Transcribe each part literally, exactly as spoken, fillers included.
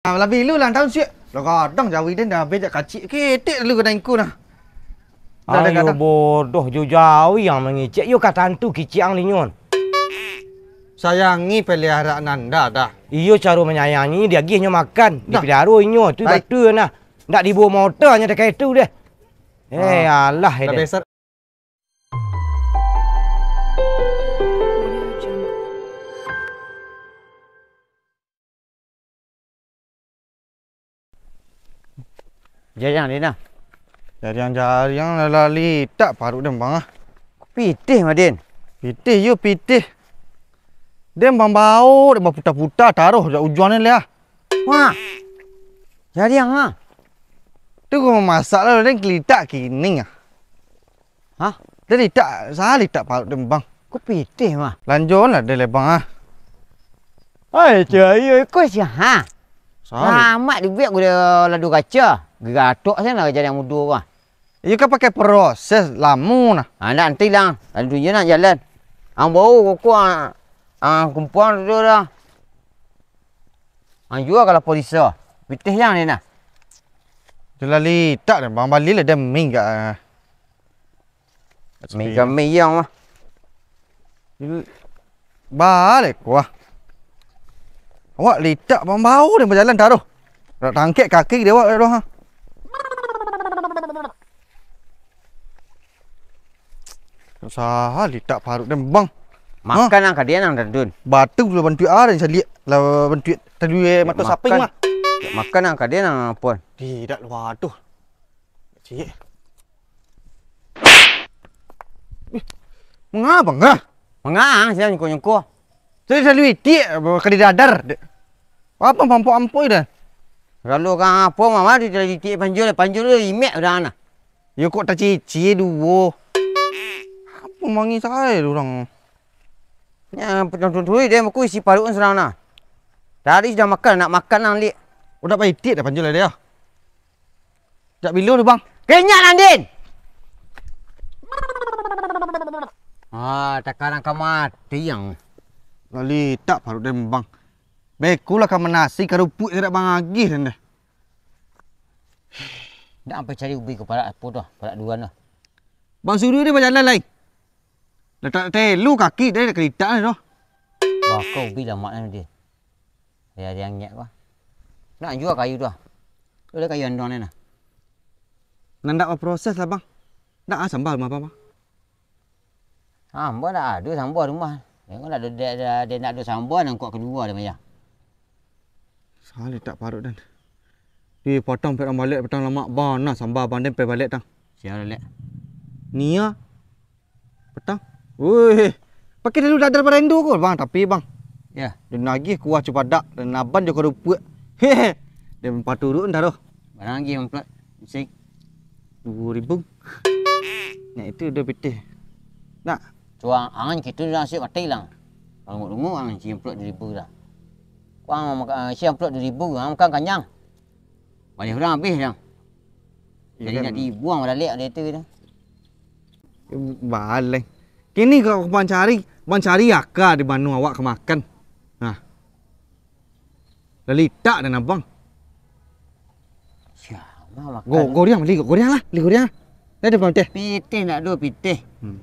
Ah, labiah lu ulang tahun, siak. Lah, gadang jawi den dah abih jak kacik. Ketek lu gadang iko nah. Dah, dah, ayo gadang. Bodoh jo jawi yang mangicek. Yo ka tantu kicik ang linyon. Sayangi peliharaan anda dah. Iyo caro manyayangi, diagiahnyo makan, dah. Dipeliharo inyo, tu batua nah. Ndak dibawa motor nyo takah itu deh. Eh, alah, dah eh, deh. Biasa. Jariang, Din, ah. Jariang-jariang lah litak paruik den, Bang, ah. Pitih mah, Din. Pitih, yo, pitih. Den, Bang, bau, den baputa-puta taruih dak ujuang ni lah. Wah. Jariang, ah. Tu kau mamasak lah, den kelitak kini, ah. Hah? Tadi tak, sahali tak paruik den, Bang. Ko pitih mah. Lanjuan lah den, Bang, ah. Ai, cahaya ko sia, ha? Sahali. Lamak dibuek ko lado kaca. Gagatok sen lah jadi mudo ko. Iyo kan pakai proses lamo nah. Ha, ndak nanti lang. Lalu tunjuk nak jalan. Ang bau koko, ah, ah, kumpuang tu dah. Ang jua kalau polisi. Pitih yang ni nah. Jelas litak dah, Bang, bali lah den ming ka. Mega meyang mah. Balik kuah. Awak litak bambau dek bajalan taruh. Dak tangkek kaki dek awak dak doh, ha. Usaha litak paruik den, Bang. Makan nang kadian nang dandun. Batu lah bantuak ah, den saliak. Lah bantuak tadi mato saping mah. Makan nang kadian nang pon. Tidak lah, waduh. Cik. Eh, manga, Bang, ah? Manga, sia nyungko-nyungko. Tadi selalu itik, kali dadar. Apa mampok-ampok dah? Kalau kang apo mama tu jadi itik panjul, panjul tu imek dah nah. Yo kok tacici duo. Apa mangi sae urang? Nya, penonton turi dia aku isi paruik surang nah. Tadi sudah makan, nak makan nang lik. Udah paitik dah panjul dah dia. Jak bilo tu, Bang? Kenyang, Andin! Ah, takarang ka mati, yang. Lali tak paruik den, Bang. Beko lah ka manasi, karupuik dak mangagih den dah. Dak sampai cari ubi ko parak apo tu, parak duan tu. Bang suruh dia bajalan lai. Dah tak telu kaki dia dah keritak ni tu. Baka ubi lamak ni dia. Dia, dia angek ko. Nak jua kayu tu ah. Tu ada kayu andong ni nah. Nan dak baproses lah, Bang. Dak ah sambal rumah Abang, Bang. Sambal dak ado sambal rumah. Tengok dak ado, dak, dak, dak ado sambal nang kuak kaduo dah mah. Sahali tak paruik den. Di patang pek balek, patang lamak bana sambal Abang den pek balek tang. Sia balek. Nia. Patang. Woi. Pakai dulu dadar barendo ko, Bang, tapi, Bang. Ya. Den nagih kuah cupadak, den aban jo karupuak. Hehe. Den paturun taruh. Barang lagi amplop. Sing. Duo ribu. Nak itu duo pitih. Nak. Cuang angan kitu dah nasib mati lang. Kalau nguk-nguk angan si amplop duo ribu dah. Kuang makan, si amplop duo ribu, angan makan kanyang. Baleh urang abih dah. Jadi nak dibuang badalek dari tu gitu. Baleh. Kini kalau Bang cari, Bang cari aka di mano awak ka makan. Nah. Lalitak dan abang. Siapa makan? Go-, goreang, bali goreang lah, bali goreang. Dah ada Bang teh. Pitih nak dua pitih. Hmm.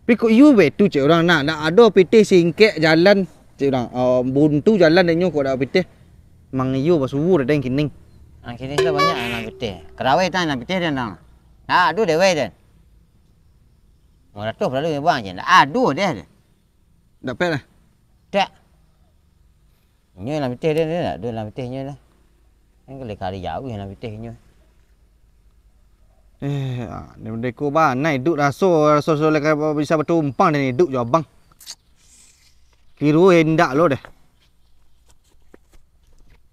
Tapi kok iyo betu cek orang nak, nak ada pitih singkek jalan cek orang. Oh, buntu jalan denyo kok ada pitih. Mang iyo basubu dah deng kining. Ah, kini sudah banyak anak pitih. Kerawai tang anak pitih dan tang. Nah, aduh dewai dan. Mau ratuh berlalu bang je. Aduh deh. Dapek lah. Tak. Inyo lah pitih dia, dia nak duduk lah pitih inyo lah. Kan kali-kali jauh lah pitih inyo. Eh, ah, ni benda ko bana idup raso, raso soleh ka bisa batumpang dan idup jo abang. Kiro indak lo deh.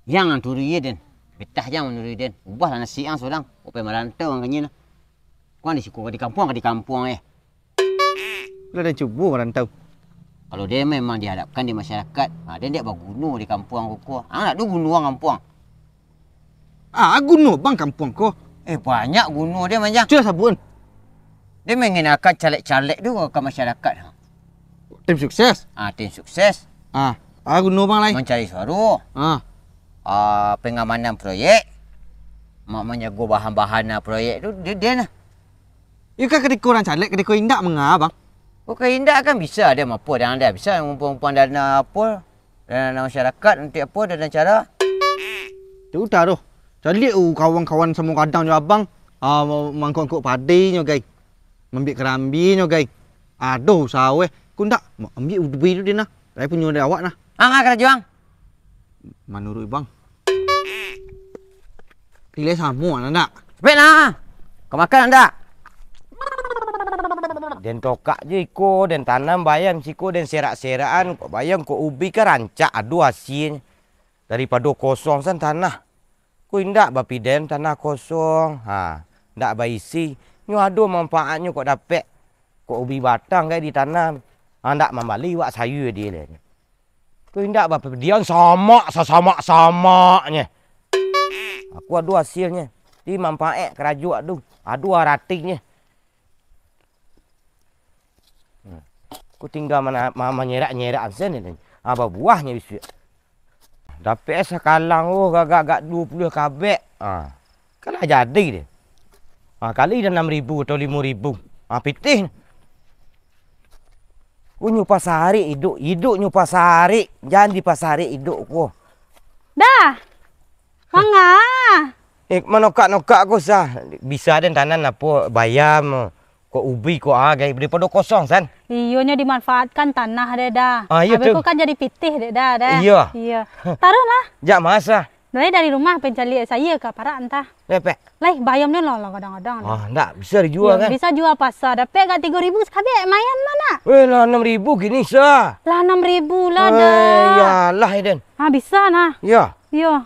Yang ang turi ye den. Betah jang manuri den. Ubah lah nasib ang sorang. Upai marantau ang kanyi nah. Kuan di siko ka di kampuang, ka di kampuang eh. Lah den cubo marantau. Kalau den memang diharapkan di masyarakat, ha, den dek baguno di kampuang ko ko. Ang nak do guno ang kampuang. Ah, guno bang kampuang ko. Eh, banyak guno den manjang. Cubo sabuan. Den mengenalkan caleg-caleg tu ka masyarakat. Tim sukses. Ah, tim sukses. Ah, ah guno bang lai. Mancari suaro. Ah. ah, pengamanan proyek, ma-, manjago bahan-bahan, ah, proyek tu, di-, den lah. Iyo kan, kadiko urang caleg, kadiko indak manga, Bang? Kok ka indak kan bisa, den, apo, den, den bisa ngumpul-ngumpul dana apo, dana masyarakat, untuak apo, dana acara. Tu dah tu. Caliak, uh, kawan-kawan samo gadang jo abang, ah, ma-, mangkok-angkok padi nyo, gai. Mambiak karambia nyo, gai. Aduh, saweh. Kok ndak, ma-, ambiak ubi tu, den, nah. Lai punyo dari awak, nah. Ang, ah, karajo ang. Manuruik bang. Pilih samo, anak ndak? Capek nah. Kau makan ndak? Den tokak je iko, den tanam bayam siko, den serak-serakan. Kok bayam, kok ubi kan rancak, ado hasilnyo. Daripado kosong san tanah. Ko indak bapiden tanah kosong, ha, indak baisi. Nyo ado manfaatnyo kok dapek. Kok ubi batang gai ditanam, ha, indak mambali wak sayua di. Ko indak bapedian samak sasamak-samaknyo. Aku ado hasilnyo. Di manfaat karajo tu. Ado aratinyo. Hmm. Ku tingga mana, ma-, manyerak-nyerak sen ni. Ah, babuahnyo bisuak. Dapek sakalang, oh, gagak-gagak duo puluah kabek. Ah, kan lah jadi deh. Ah, kali dah anam ribu atau limo ribu. Ah, pitih. Ku nyo pasarik iduk, iduk nyo pasarik. Jan dipasarik iduk ko. Dah. Manga? Eh, manokak-nokak ko sah. Bisa den tanam apo, bayam, kok ubi, kok agai, daripado kosong, san. Iyo, nyo dimanfaatkan tanah deh, dah. Ah, iyo tu. Habis ko kan jadi pitih deh, dah, dah. Iyo. Iyo. Taruh lah. Jak masa. Dari, dari rumah, pen caliak sayua ka parak antah. Lepek. Lai, bayam ni lah, lah gadang-gadang deh. Ah, ndak, bisa dijua kan? Iyo, bisa jua pasa. Dapek gak tigo ribu sakabek, lumayan mah nak. Weh, lah anam ribu kini sah. Lah anam ribu lah, dah. Iyalah, Eden. Ah, bisa nah. Iyo. Iyo.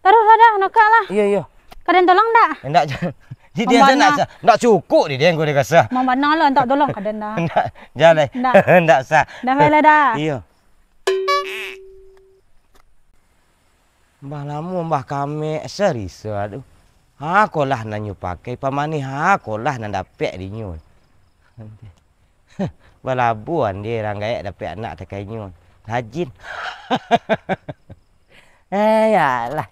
Taruh lah dah, nokak lah. Iyo, iyo. Ka den tolong ndak? Ndak, jan. Di dia ndak sa-, ndak cukup di dia, engkau dia kasa. Mambana lah, ndak tolong ka den dah. Ndak, jan, eh. Ndak. Ndak sa. Dah, baiklah dah. Iyo. Mbah lamo, mbah kamek, sarisa tu. Ha, ko lah nan nyo pakai, pamanih ha, ko lah nan dapek dinyo. Balabuan deh, urang gaek dapek anak takah inyo. Rajin. Eh, yalah.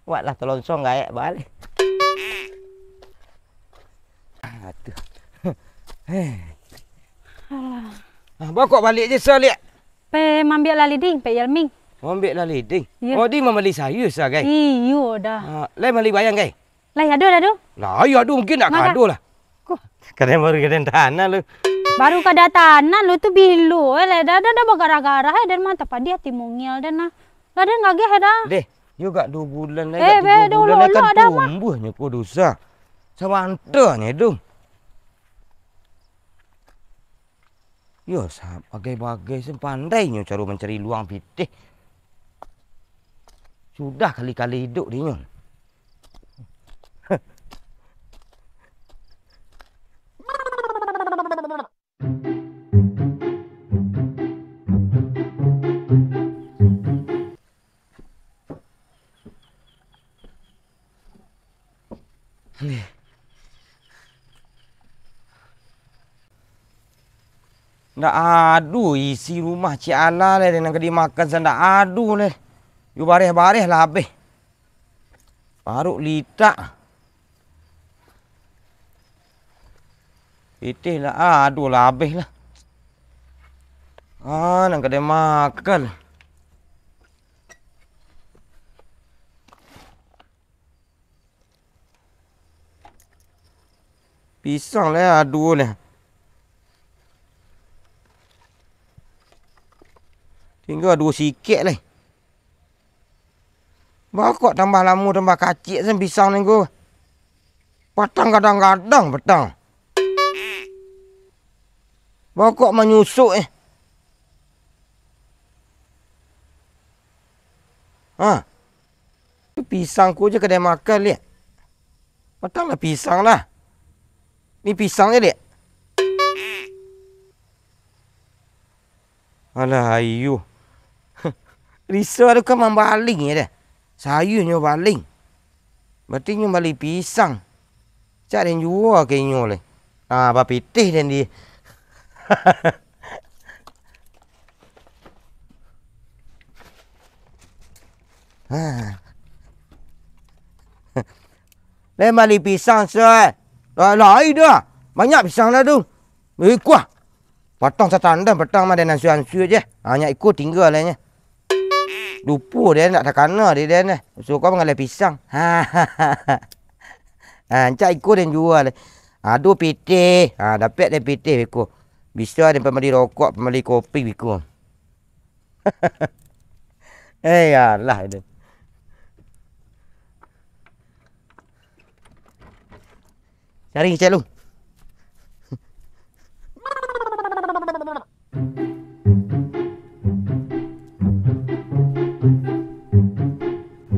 Buatlah tolonsong gaek balik. Aduh. Eh. Alah. Ah, bokok balik je, Saliak. Pe mambiak laliding, Pek Yelming. Mambiak laliding? Iyo. Oh, di mambali sayua sagai? Iyo dah. Ah, lai mambali bayam gai? Lai ado dah tu. Lah, iyo ado mungkin nak kado lah. Ko. Kadang baru kadang tanah lu. Baru kada tanah lu tu bilo, eh, lai dah, dah, dah bagarah-garah, eh, dan mantap padi hati mungil dan nah. Lah, dah ngageh dah. Deh, yo gak dua bulan lai, eh, gak tiga bulan lai kan tumbuahnyo ko dosa. Sabantanyo tu. Yo, sa-, bagai-bagai sen pandai nyo caro mancari luang pitih. Sudah kali-kali iduik dinyo. Ndak ado isi rumah Cik Ala lai, nan ka dimakan sa ndak ado lai. Yo bareh-bareh lah abih. Paruik litak. Pitih lah ado lah abih lah. Ah, nan ka dimakan. Pisang lah ado lah. Tingga duo sikek lai. Baa kok tambah lamo tambah kacik sen pisang ni ko. Patang gadang-gadang patang. Baa kok manyusuk eh. Ha. Pisang ko je kadai makan liak. Patang lah pisang lah. Ni pisang je liak. Alah, ayo. Risa tu kan mambaling je dah. Sayua nyo baling. Berarti nyo bali pisang. Cak den jua ka inyo lai. Ah, bapitih den di. Ha. Lai bali pisang, Sir. Lah, lai dah. Banyak pisang dah tu. Ikuah. Patang satandan, patang mah den ansua-ansua je. Ha, nyak iko tingga lah nyo. Lupo den, ndak takana dek den eh. Suko mangaleh pisang. Ha, ancak iko den jua. Ado pitih. Ha, dapek den pitih beko. Bisa den pambali rokok, pambali kopi beko. Eh, alah, den. Cari kicek lu.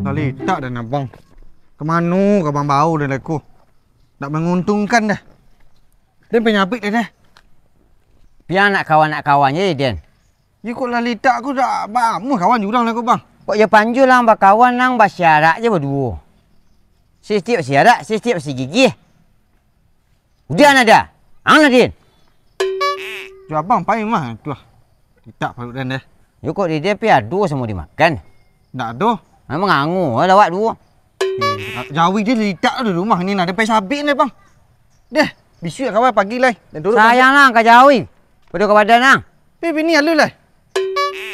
Lah litak den abang. Kamano ka abang bao den lai ko? Ndak manguntungkan dah. Den panyabik den eh. Pian nak kawan, nak kawan je den. Yo kok lah litak ko dak bamuah kawan jurang lah ko, Bang. Kok jo panjul ang bakawan nang basiarak je baduo. Sitiok siarak, sitiok sigigih. Udah nada. Ang lah, Din. Jo abang pai mah tu ah. Litak paruik den deh. Yo kok di dia pi ado samo dimakan. Ndak ado. Memang angu lah awak duo. Eh, jawi dia litak di rumah ni nah. Dia pai sabik ni, Bang. Deh, bisuak kawan pagi lai. Dan turun Sayang lah ka jawi. Pado ka badan ang. Eh, bini alun lai.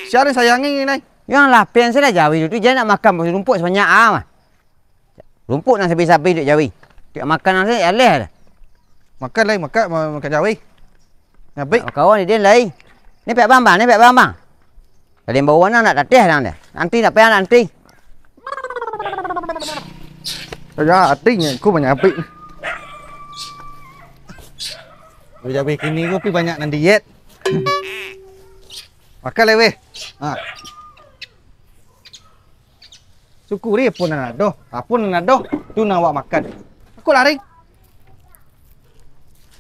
Sia nan sayangi ni, Nai? Yang lapen salah jawi tu, tu jangan nak makan rumput sebanyak ah mah. Rumput nan sabi-sabi dek jawi. Tiok makan nan sajo aleh dah. Makan lai, makan, ma-, makan jawi. Nyabik. Nak kawan dia lai. Ni pek bambang, ni pek bambang. Tadi bau anak nak tateh dah dia. Nanti nak payah nanti. Ya, hati ni aku banyak abik. Jawi kini ko pi banyak nan diet. Makan lai weh. Ha. Syukuri apo nan ado. Apo nan ado, tu nan awak makan. Aku lari.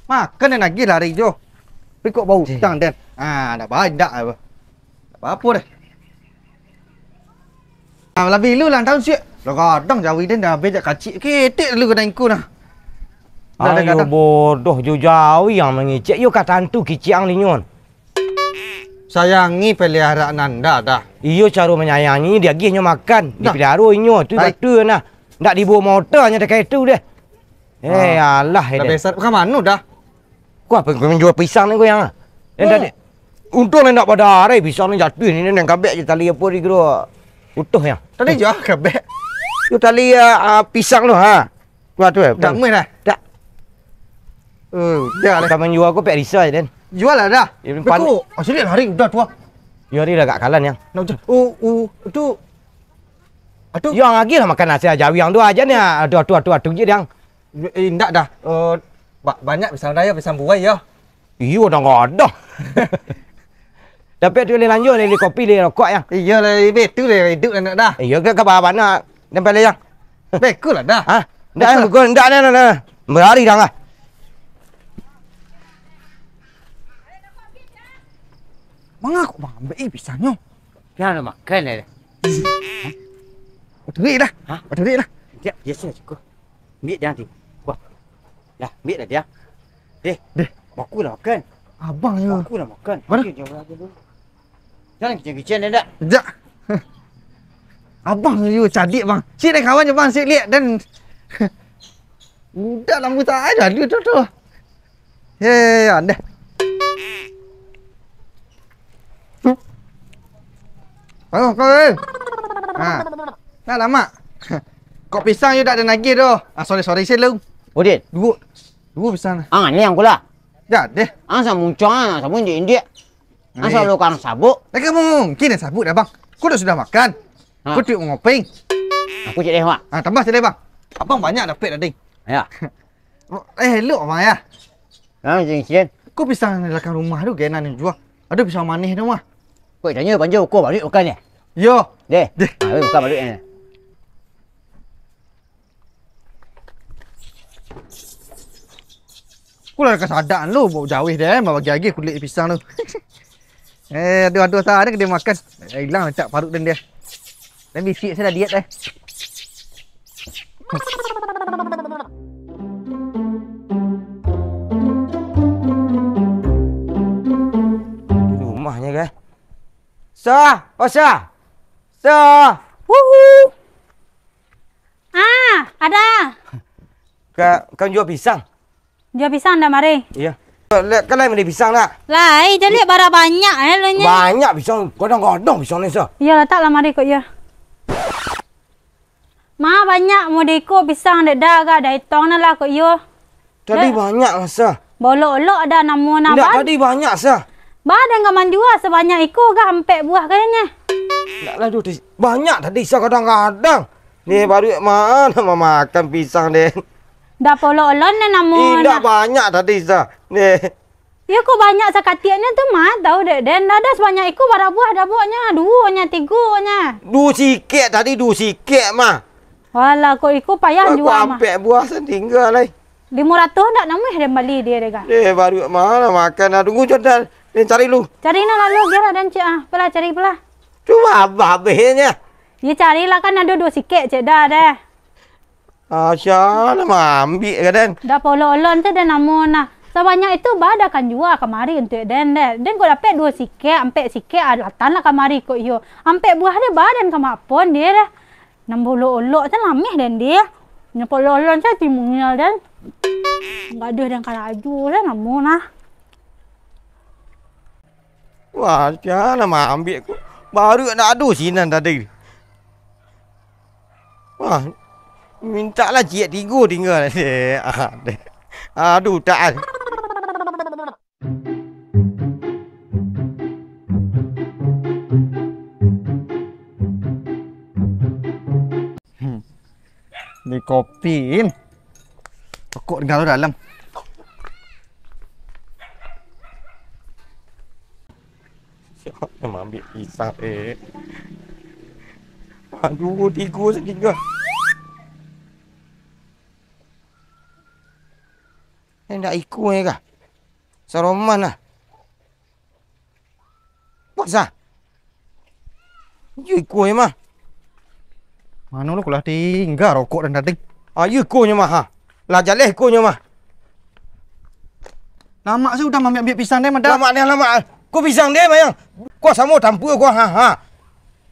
Makan nan lagi lari jo. Tapi kok bau utang den. Ah, dak baik dak apa. Dak apa-apa deh. Ah, labiah lu ulang tahun siap. Lah kadang jawi den dah abih jak kacik. Ketek lu kena ingku nah. Dah, dah, Ayo kadang. Bodoh jo jawi yang mangicek. Yo ka tantu kicik ang linyon. Sayangi peliharaan anda dah. Iyo caro manyayangi, diagihnyo makan, dipeliharo inyo, tu batua nah. Ndak dibawa motor nyo dekai tu deh. Eh, alah, dah eh, deh. Besar, ka mano dah? Ku apa kau manjua pisang ni kau yang? Eh, dah deh. Untung lah ndak badarai pisang ni jatuh ni, nang kabek je tali apa di kiro utuh yang. Tadi jual kabek. Tu tali, ah, ah, pisang tu, ha. Kuat tu, eh. Tak meh dah. Tak. Oh, dah lah. Kamu jual aku pek risa je, Den. Jual lah dah. Ya, pan- Beko, asli lari udah tu ah. Ya, hari dah agak kalan, yang. Nak udah. Oh, oh, tu. Atuh. Yang lagi lah makan nasi jawi yang tu aja ni. Aduh, aduh, aduh, aduh, je, yang. Eh, indak dah. Eh, ba-, banyak pisang raya, pisang buai ya. Iyo, dah nggak ada. Tapi tu boleh lanjut, boleh kopi, boleh rokok, yang. Iyo lah, betul lah, hidup anak dah. Iyo, ke, ke bawah mana? Nampak lah, yang. Beku lah dah. Ha? Ndak, beku. Ndak, ndak, ndak, ndak. Berari dah lah. Manga kok bang ambek eh pisangnyo? Pian lah makan lah. Baturik lah. Ha? Baturik lah. Sekejap, biasa lah cukup. Ambil dia nanti. Wah. Lah, ambil lah dia. Deh. Deh. Baku lah makan. Abang je. Baku lah makan. Mana? Dia jauh lagi dulu. Jangan kicin-kicin dia tak? Sekejap. Abang je cadik bang. Cik dah kawan je bang, cik lihat dan budak lambu tak ada tu tu. Hei, aneh. Ayo, kau, eh. Ha. Nah, lamak. Kok pisang you tak ada nagih tu? Ah, sorry, sorry, saya lu. Odin. Dua. Dua pisang. Ah, ni yang kula. Dah, deh. Ah, sama muncang, ah, sama indik-indik. Ah, sama lu kang sabuk. Lagi mungkin yang sabuk dah, bang. Kau dah sudah makan. Ha. Kau tiup ngopi. Aku cek deh, Mak. Ah, tambah cek deh, bang. Abang banyak dapat tadi. Ya. Eh, elok abang ya. Ha, cincin. Kau pisang di belakang rumah tu, kena ni jual. Ada pisang manih tu mah. Kau tanya panjang ukur balik bukan ya? Yo. Deh. Deh. Ha, bukan balik ni. Aku lah kasadaan lu, bau jawih deh, bagi-bagi kulit pisang tu. Eh, aduh, aduh, sah, ada dia makan. Eh, hilang lencak parut dan dia. Dan bisik saya dah diet eh. Rumahnya kah? Sah, oh sah. Sah. Uhu. Ah, ada. Ka, ka manjua pisang? Jua pisang dah mari. Iyo. Lek, ka lai mambali pisang dak? Lai, jaleh bara banyak eh lo nyo. Banyak pisang, gadang-gadang pisang ni, Sa. Iyo, latak lah mari kok iyo. Ma banyak mode iko pisang dek dah, agak dah itong nah lah kok iyo. Tadi banyak lah, Sa. Baolok-olok dah namo nah. Indak, tadi banyak, Sa. Ba den ka manjua sabanyak iko gah ampek buah kayaknya. Indak lah, duh, banyak tadi, Sa, gadang-gadang. Ni baru ma nak mamakan pisang den. Dah polok olon ni namo nah. Indak, banyak tadi, Sa. Ni. Iyo kok banyak sakatiaknyo tu mah, tau dek den. Dah, dah sabanyak iko bara buah dah buahnyo, duo nya, tigo nya. Duo sikek tadi, duo sikek mah. Walah, kok iko payah jua mah. Ampek buah satingga lai. Limo ratuih ndak namuah den bali dia deh, Kak? Eh, baru mah nak makan, ah, tunggu jo dah. Ni cari lu. Cari nah lalu, biar den cek, ah. Apalah, cari apalah. Cuma abah-abahnyo. Ya carilah, kan ado duo sikek cek dah deh. Asal lah maambiak ka den. Dah polok olon tu den namo nah. Sabanyak itu ba dah kan jua kamari untuak den deh. Den kok dapek duo sikek, ampek sikek, alatan lah kamari kok iyo. Ampek buah deh ba den ka maapon dia deh. Nan baolok-olok tu lameh den dia. Nan polok olon tu timunyo den. Gaduah den karajo lah namo nah. Wah, sia lah maambiak ko. Baru nak ado sinan tadi. Wah, mintak lah ciek tigo tingga. Aduh, tak. Hmm. Di kopi, in. Rokok tingga tu dalam. Siapa yang ambil pisang, eh? Aduh, tigo satingga. Indak iko, eh, kah? Saroman lah. Puas ah. Iyo iko nyo mah. Mano lo, kok lah tingga rokok den tadi. Ah, iyo iko nyo mah, ha. Lah jaleh iko nyo mah. Lamak se udah maambiak-ambiak pisang den, Madah. Lamak nian, lamak. Ko pisang den, Mayang. Ko samo tampua ko, ha, ha.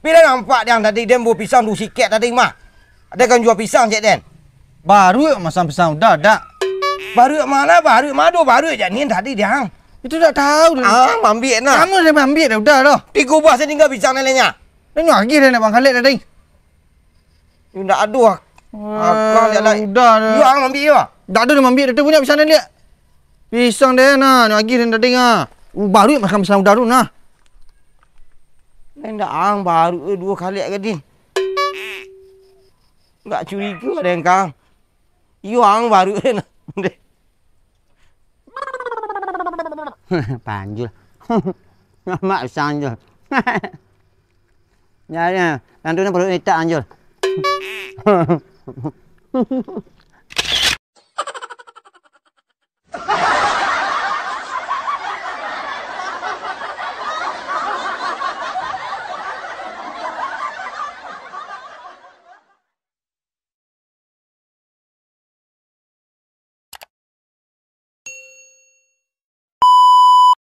Pila nampak den tadi den bao pisang duo sikek tadi mah. Ado kan jua pisang cek den. Baruak masan pisang udah dak? Baruak ma lah, baruak ma ado baruak jak nian tadi, Dang. Itu dak tahu tu. Ah, maambiak nah. Kamu dah maambiak dah, udah dah. Tigo buah satingga pisang nilainya. Dah nyo agih dah nak bangkalek tadi. Yo, ndak ado ah. Akal dak lai. Udah dah. Yo, ang maambiak yo. Dak ado dah maambiak, dah tu punyo pisang dah liak. Pisang deh nah, nyo agih dah tadi ah. Baruak makan pisang udah tu nah. Ndak ang baruak duo kalek tadi. Ndak curiga deh kang. Iyo ang baruak nah. Panjul. Mak sanjul. Ya, ya. Nantu ni perut itak anjul.